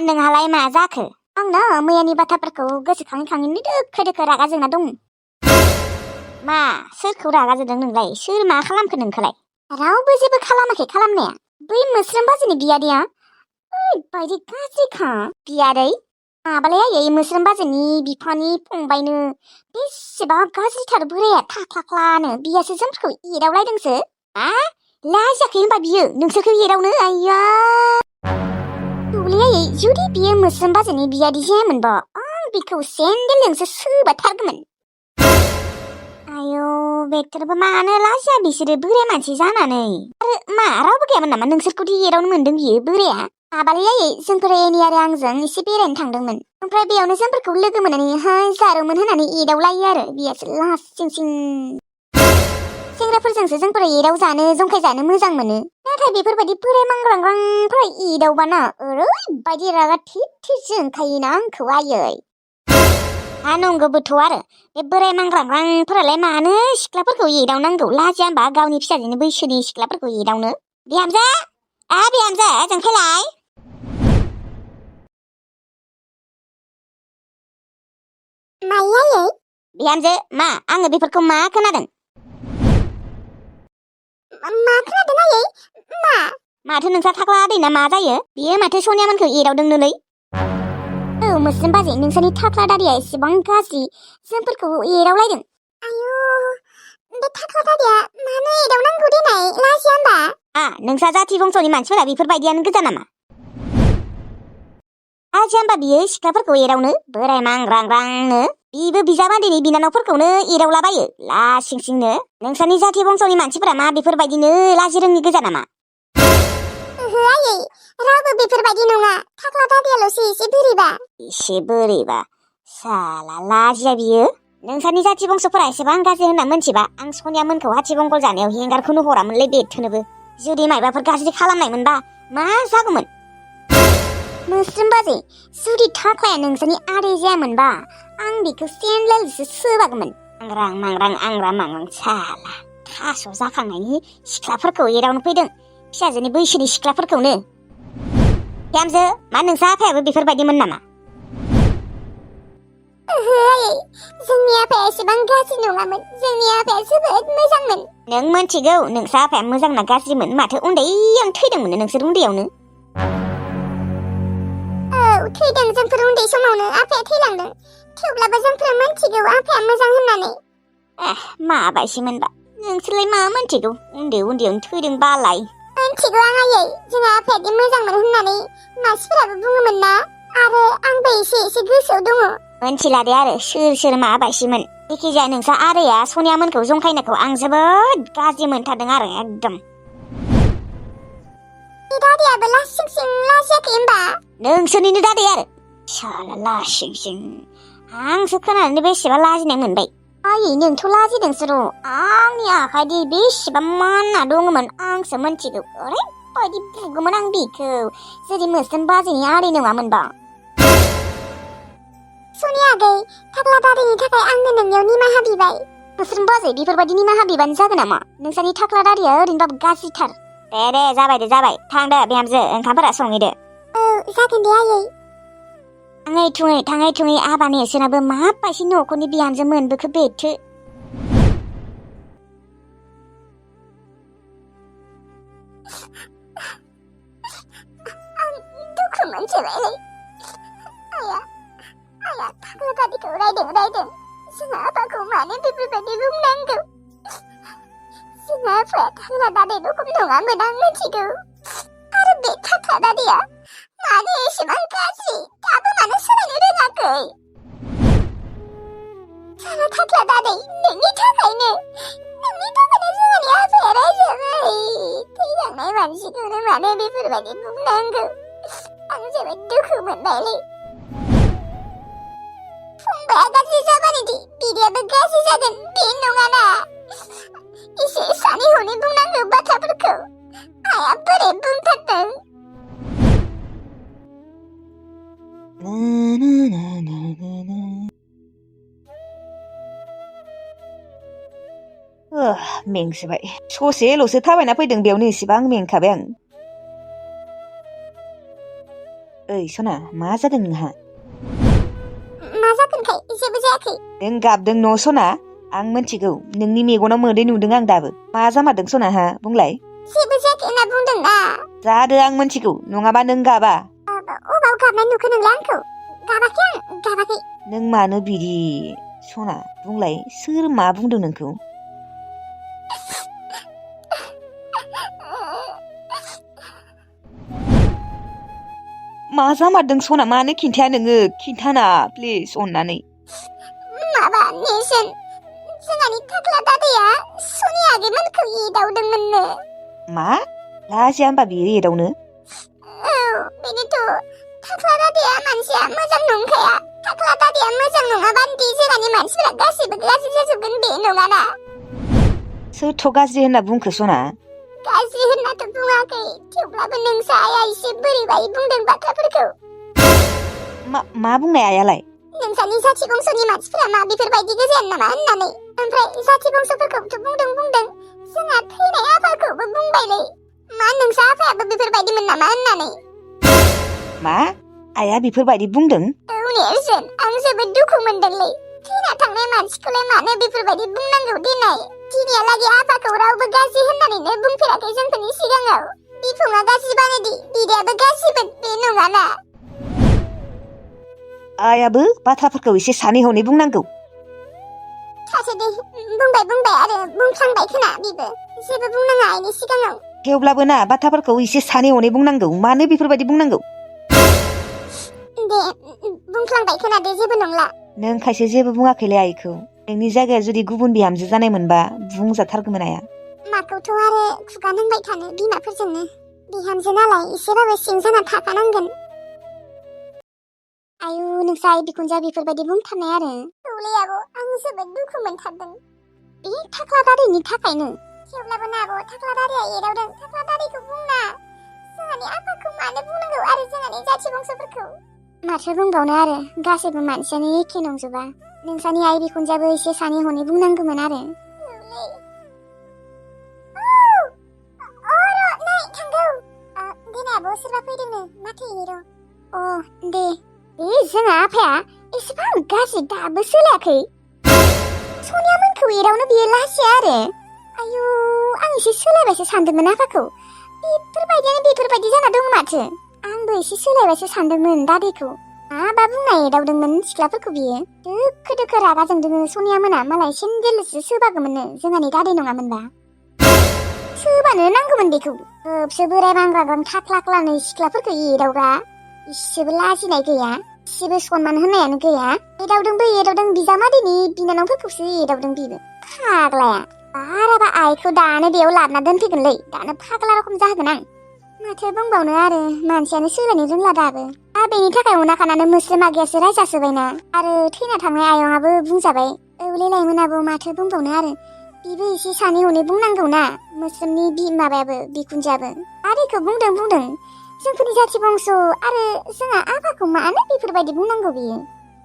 नोंहालाय मा जाखो? आंना मैयानि बाथ्राफोरखौ गोसोखाङै दोखो दोखो रागा जोंना दं। मा सोरखौ रागा जोंदों नोंलाय? सोर मा खालामखो नोंखौलाय? रावबो जेबो खालामाखै खालामनाया। बै मोस्रोम बाजैनि बियादैया ओरैबायदि गाज्रिखा। बियादै? माबालाय आयै मोस्रोम बाजैनि बिफानि फंबायनो। बेसेबा गाज्रिथार बोराया थाख्लाख्लानो। बियासो जोंफोरखौ एदावलायदोंसो। लाजियाखै होनबा बियो नोंसोरखौ एदावनो? आइया दुब्लि आयै जुदि बियो मोस्रोम बाजैनि बियादै जायामोनबा आं बिखौ सेन्देलजोंसो सोबाथारगौमोन। आयौ बेक्टरबो मानो लाजिया बिसोरो बोराय मानसि जानानै। आरो मा रावबो गैयामोन नामा नोंसोरखौदि एदावनो मोनदों बियो बोराया? माबालै आयै जोंफोर एनि आरो आंजों एसे बेरायनो थांदोंमोन। ओमफ्राय बेयावनो जोंफोरखौ लोगो मोननानैहाय जारोमोन होननानै एदावलायो आरो बियासो लासिं सिं। सेंग्राफोरजोंसो जोंफोर एदाव जानो जंखाय जानो मोजां मोनो। नाथाय बेफोरबायदि बोराय मांग्रांग्रांफोरा एदावबाना ओरैबायदि रागा थिर थिर जोंखायोना आंखौ आयै। नंगौबोथ' आरो बे बोराय मांग्रांग्रांफोरालाय मानो सिख्लाफोरखौ एदावनांगौ? लाजिया होनबा गावनि फिसाजोनि बैसोनि सिख्लाफोरखौ एदावनो? बिहामजो बिहामजो जों फैलाय। मायै बिहामजो मा आङो बेफोरखौ मा खोनादों? मा खोनादों आयै? माथो नोंस्रा थाख्ला दैना मा जायो? बियो माथो सनियामोनखौ एदावदोंनोलै। मोस्रोम बाजै नोंसोरनि थाख्ला दारिया एसेबां गाज्रि जोंफोरखौ एदावलायदों। आयु बे थाख्ला दारिया मानो एदावनांगौ देनाय लाजिया होनबा? नोंस्रा जाथि बंस'नि मानसिफोरा बेफोरबायदियानो गोजा नामा? लाजिया होनबा बियो सिख्लाफोरखौ एदावनो? बोराय मांग्रांग्रांनो बिबो बिजामादैनि बिनानावफोरखौनो एदावलाबायो लासिं सिंनो। नोंसोरनि जाथि बंस'नि मानसिफोरा मा बेफोरबायदिनो लाजि रोङि गोजा नामा? ओहो आयै रावबो बेफोरबायदि नङा। थाख्ला दारियाल'सो एसे बोरैबा। एसे बोरैबा साला लाजिया बियो। नोंसोरनि जाथि बंस'फोरा एसेबां गाज्रि होनना मोनथिबा आं सनियामोनखौ हाथिबंगल जानायाव हेंगारखौनो हरामोनलै बेथोनोबो। जुदि मायबाफोर गाज्रि खालामनायमोनबा मा जागौमोन? मोस्रोम बाजै जुदि थाख्लाया नोंसोरनि आदै जायामोनबा आं बेखौ सेन्देलजोंसो सोबागौमोन। आंग्रां मांग्रां आंग्रां मांग्रां साला थास' जाखांनायनि सिख्लाफोरखौ एदावनो फैदों। फिसाजोनि बैसोनि सिख्लाफोरखौनो। बिहामजो मा नोंसा आफायाबो बेफोरबायदिमोन नामा? ओहो आयै जोंनि आफाया एसेबां गाज्रि नङामोन। जोंनि आफाया जोबोद मोजांमोन। नों मोनथिगौ नोंसा आफाया मोजां ना गाज्रिमोन? माथो उन्दैयावनो थैदोंमोन नोंसोर उन्दैयावनो। थैदों जोंफोर उन्दै समावनो आफाया थैलांदों। थेवब्लाबो जोंफोर मोनथिगौ आफाया मोजां होननानै। माबायसिमोनबा नोंसोरलाय मा मोनथिगौ? उन्दैयावनो थैदों बालाय। मोनथिगौ आं आयै जोंहा आफायादि मोजांमोन होननानै मानसिफोराबो बुङोमोन ना। आरो आंबो एसे गोसोआव दङ। मोनथिला दे आरो सोर माबायसिमोन। जायखिजाया नोंसा आदैया सनियामोनखौ जंखायनायखौ आं जोबोद गाज्रि मोनथारदों आरो एकदम। दादैयाबो लासिं सिं लाजियाखै होनबा? नोंसोरनिनो दादै आरो साला लासिं सिं। आंसो खोनानानै बेसेबा लाजिनाय मोनबाय। आयै नोंथ' लाजिदोंसो र'। आंनि आखाइदि बेसेबा मानना दङमोन आंसो मोनथिगौ। ओरैबायदि बुगौमोन आं बिखौ जुदि मोस्रोम बाजैनि आदै नङामोनबा। सनिया आगै थाख्ला दारिनि थाखाय आंनो नोंनियाव निमाहा बिबाय। मोस्रोम बाजै बेफोरबायदि निमाहा बिबानो जागोन नामा? नोंसोरनि थाख्ला दारिया ओरैनोबाबो गाज्रिथार। दे जाबाय थांदो बिहामजो ओंखामफोरा संहैदो। जागोन दे आयै। थाङै थुङै आबा नेसोनाबो माबायदि न'खरनि बिहामजो मोनबोखो बेथो। आं दुखु मोनसोबायलै। आया थाख्ला दारिखौ रायदों। जोंहा आबाखौ मानो बेफोरबायदि बुंनांगौ? जोंहा आफाया थाख्ला दारि रखम नङामोन आं मिथिगौ। आरो बे थाख्ला दारिया मानो एसेबां गाज्रि? दाबो मानो सोलायनो रोङाखै? साला थाख्ला दारि नोंनि थाखायनो जोंहानि आफाया रायजाबाय। थैलांनाय मानसिखौनो मानो बेफोरबायदि बुंनांगौ? आं जोबोद दुखु मोनबायलै। फंबाया गाज्रि जाबानोदि बिदायाबो गाज्रि जागोन बे नङाना। एसे सानै हनै बुंनांगौ बाथ्राफोरखौ। आइया बोरै बुंथारदों। मेंसोबाय। ससेल'सो थाबायना फैदों बेयावनो एसेबां मेंखाबाय आं। ओइ सना मा जादों नोंहा? मा जागोनखाय जेबो जायाखै। नों गाबदों न' सना आं मिथिगौ नोंनि मेगनाव मोदै नुदों आं दाबो। मा जामारदों सना हा बुंलाय? जेबो जायाखै होनना बुंदों ना। जादो आं मिथिगौ नङाबा नों गाबा। अबाव गाबनाय नुखो नोंलाय आंखौ? गाबाखै आं गाबाखै। नों मानो बिदि सना बुंलाय सोर मा बुंदों नोंखौ? मा जामारदों सना मानो खिन्थाया नोङो खिन्थाना प्लिज अननानै। माबा नेरसोन जोंहानि थाख्ला दादाया सनि आगैमोनखौ एदावदोंमोननो। मा लाजिया होमबा बियो एदावनो? औ बेनोथ' थाख्ला दादाया मानसिया मोजां नंखाया। थाख्ला दादाया मोजां नङाबादि जोंहानि मानसिफोरा गासैबो गाज्रि जाजोबगोन बे नङाना। सोरथ' गाज्रि होनना बुंखो सना? गाज्रि होननाथ' बुङाखै थेवब्लाबो नोंसा आइया एसे बोरैबाय बुंदों बाथ्राफोरखौ। मा बुंनाय आइयालाय? नोंसानि जाथि बंस'नि मानसिफोरा मा बेफोरबायदि गोजान नामा होननानै। ओमफ्राय जाथि बंस'फोरखौथ' बुंदों जोंहा थैनाय आफाखौबो बुंबायलै मा नोंसा आफायाबो बेफोरबायदिमोन नामा होननानै। मा आइया बेफोरबायदि बुंदों? औ नेरसोन आं जोबोद दुखु मोनदोंलै। थैना थांनाय मानसिखौलाय मानो बेफोरबायदि बुंनांगौ देनाय। दिनैहालागै आफाखौ रावबो गाज्रि होननानैनो बुंफेराखै जोंफोरनि सिगाङाव। बिफंआ गाज्रि बानायदि बिदायाबो गाज्रिमोन बे नङाना। आइयाबो बाथ्राफोरखौ एसे सानै हनै बुंनांगौ। थासै दे बुंबाय आरो बुंफ्लांबाय खोना बिबो जेबो बुंनाङा आइनि सिगाङाव। थेवब्लाबो ना बाथ्राफोरखौ एसे सानै हनै बुंनांगौ मानो बेफोरबायदि बुंनांगौ? दे बुंफ्लांबाय खोना दे जेबो नंला। नों खायसे जेबो बुङाखैलै आइखौ। नोंनि जायगाया जुदि गुबुन बिहामजो जानाय मोनबा बुंजाथारगौमोन आइया। माखौथ' आरो खुगा नांबाय थानो बिमाफोरजोंनो। बिहामजो नालाय एसेबाबो सिं जाना थाखानांगोन। आयु नोंसा आइ बिखुनजोआ बेफोरबायदि बुंथारनाय आरो। औलै आब' आं जोबोद दुखु मोनथारदों बे थाख्ला दादैनि थाखायनो। थेवब्लाबो ना आब' थाख्ला दादैया एदावदों थाख्ला दादैखौ बुंना। जोंहानि आफाखौ मानो बुंनांगौ आरो जोंहानि जाथि बंस'फोरखौ। माथो बुंबावनो आरो गासैबो मानसियानो एखे नंजोबा। नोंसानि आइ बिखुनजोआबो एसे सानै हनै बुंनांगौमोन आरो। देनाय आब' सोरबा फैदोंनो माथो इनि र'। अ दे जोंहा आफाया एसेबां गाज्रि दाबो सोलायाखै। सनिया मोनखौ एदावनो बियो लाजिया आरो। आयु आं एसे सोलायबायसो सानदोंमोन आफाखौ। बेफोरबायदि जाना दं माथो। आंबो एसे सोलायबायसो सानदोंमोन दादैखौ। माबा बुंनाय एदावदोंमोन सिख्लाफोरखौ बियो। दोखो रागा जोंदों सनिया मोना मालाय सेन्देलसो सोबागौमोननो जोंहानि दादै नङामोनबा। सोबानो नांगौमोन बेखौ। गोबसो बोराय बांग्रां थाख्लाख्लानै सिख्लाफोरखौ एदावग्रा। इसेबो लाजिनाय गैया इसेबो सनमान होनायानो गैया। एदावदों बिजामादैनि बिनानावफोरखौसो एदावदों बिबो फाग्लाया। बाराबा आइखौ दानो बेयाव लाबोना दोनफैगोनलै दानो फाग्ला रखम जाहोगोन आं। माथो बुंबावनो आरो मानसियानो सोलायनो रोंला दाबो। बेनि थाखाय अनाखानानो मोस्रोम आगैयासो रायजासोबायना आरो थैना थांनाय आयंआबो बुंजाबाय। औलै लायमोनाबो माथो बुंबावनो आरो बिबो एसे सानै हनै बुंनांगौना। मोस्रोमनि माबायाबो बिखुनजोआबो दादैखौ बुंदों जोंफोरनि जाथि बंस' आरो जोंहा आफाखौ मानो बेफोरबायदि बुंनांगौ बियो।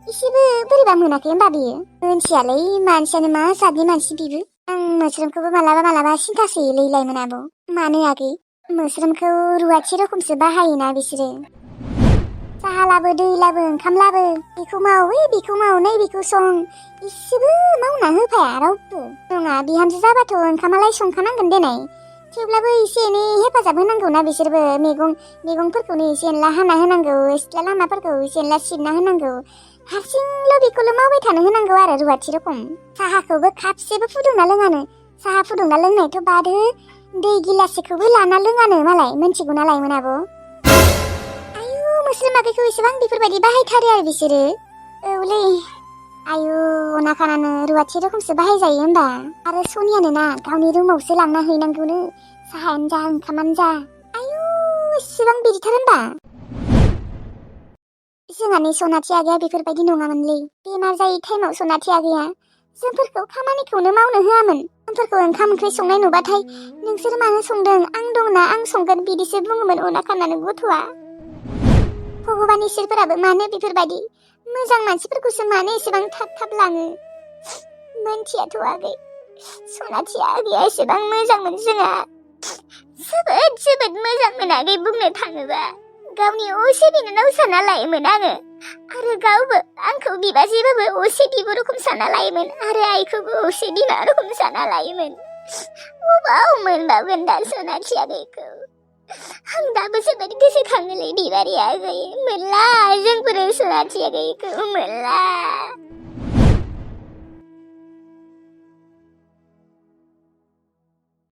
इसेबो बोरैबा मोनाखै होमबा बियो। मोनथियालै मानसियानो मा जातनि मानसि बिबो। आं मोस्रोमखौबो मालाबा सिन्थासोयोलै लायमोन आब'। मानो आगै मोस्रोमखौ रुवाथि रखमसो बाहायोना बिसोरो। साहालाबो दैलाबो ओंखामलाबो बेखौ माव नै बेखौ सं इसेबो मावना होफाया रावबो। नङा बिहामजो जाबाथ' ओंखामालाय संखानांगोन देनाय। थेवब्लाबो एसे एनै हेफाजाब होनांगौना बिसोरबो। मैगंफोरखौनो एसे एनला हाना होनांगौ। सिथ्ला लामाफोरखौ एसे एनला सिबना होनांगौ। हारसिंल' बेखौल' मावबाय थानो होनांगौ आरो रुवाथि रखम। साहाखौबो खापसेबो फुदुंना लोङानो। साहा फुदुंना लोंनायथ' बादो दै गिलासेखौबो लाना लोङानो मालाय मोनथिगौना लायमोन आब'। आयु मोस्रोम आगैखौ एसेबां बेफोरबायदि बाहायथारो आरो बिसोरो। औलै आयु अनाखानानो रुवाथि रखमसो बाहायजायो होमबा। आरो सनियानो ना गावनि रुमावसो लांना हैनांगौनो साहायानो जा ओंखामानो जा। आयु इसेबां बिदिथार होमबा। जोंहानि सनाथि आगैया बेफोरबायदि नङामोनलै। बेमार जायै टाइमाव सनाथि आगैया जोंफोरखौ खामानिखौनो मावनो होआमोन। जोंफोरखौ ओंखाम ओंख्रि संनाय नुबाथाय नोंसोर मानो संदों आं दंना आं संगोन बिदिसो बुङोमोन अनाखानानो गथ'आ। भगबान इसोरफोराबो मानो बेफोरबायदि मोजां मानसिफोरखौसो मानो एसेबां थाब लाङो। मोनथियाथ' आगै सनाथि आगैया एसेबां मोजांमोन जोंहा। जोबोद मोजांमोन आगै बुंनो थाङोबा। गावनि असे बिनानाव सानना लायोमोन आङो आरो गावबो आंखौ बिबाजैबाबो असे बिब' रखम सानना लायोमोन आरो आइखौबो असे बिमा रखम सानना लायोमोन अबाव मोनबावगोन दा सनाथि आगैखौ आं दाबो जोबोद गोसोखाङोलै बिबारि आगै मोनला जोंफोरो सनाथि आगैखौ मोनला